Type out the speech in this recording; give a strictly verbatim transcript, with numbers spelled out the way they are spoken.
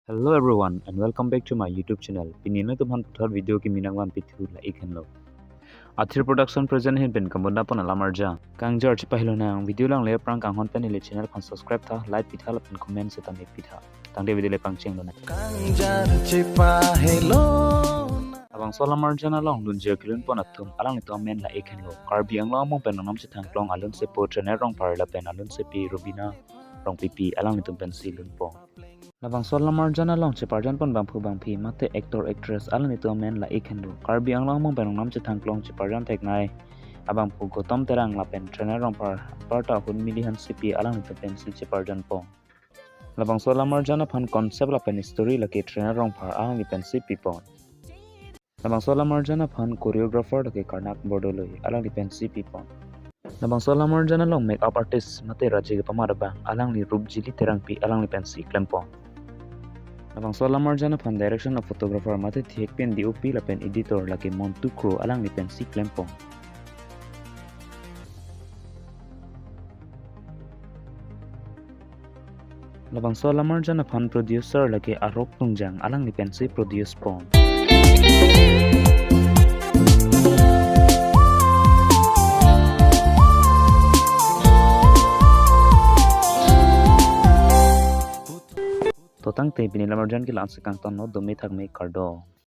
Hello everyone and welcome back to my YouTube channel. Pini nanglitum aphan puthot video kimi nangvanpithu la-ik henlo. Athir Production present ahin pen kambonda pon alam arjan. Kangjar chepahilonang, video langle aphrang kanghon pen ili channel aphan subscribe tha, like pitha lapen comment setame pitha. Tangte video le pangchenglonang. Kangjar chepahilo. Labangso alam arjan along lunjir kelun pon atum alanglitum amen la-ik henlo. Karbi Anglong angbong pen nongnam chethang klong alun sepo Trener Rongphar lapen alun sepi Rubina Rongpipi alanglitum pensi lunpo. Labangso alam arjan along cheparjan pon bangphu bangphi mate actor actress alanglitum amen la-ik henlo. Karbi Anglong angbong pen nongnam chethang klong cheparjan theknei abangphu Gautam Terang lapen Trener Rongphar aparta ahut Mili Hansepi alanglitum pensi cheparjan pon. Labangso alam arjan aphan concept lapen story lake Trener Rongphar alangli pensi pipon. Labangso alam arjan aphan choreographer lake Karnak Bordoloi alangli pensi pipon. Labangso alam arjan along makeup artist mate raji kepamar abang alangli Rupjili Terangpi alangli pensi klempon. Labangso alam arjan aphan direction of photographer mate thihek pen D O P lapen editor lake Montu Kro alangli pensi klempon. Labangso alam arjan aphan producer lake Arok Tungjang alangli pensi produce pon. To tangte pini alam arjan ke la-an si kangtonlo, dome thakme, kardom.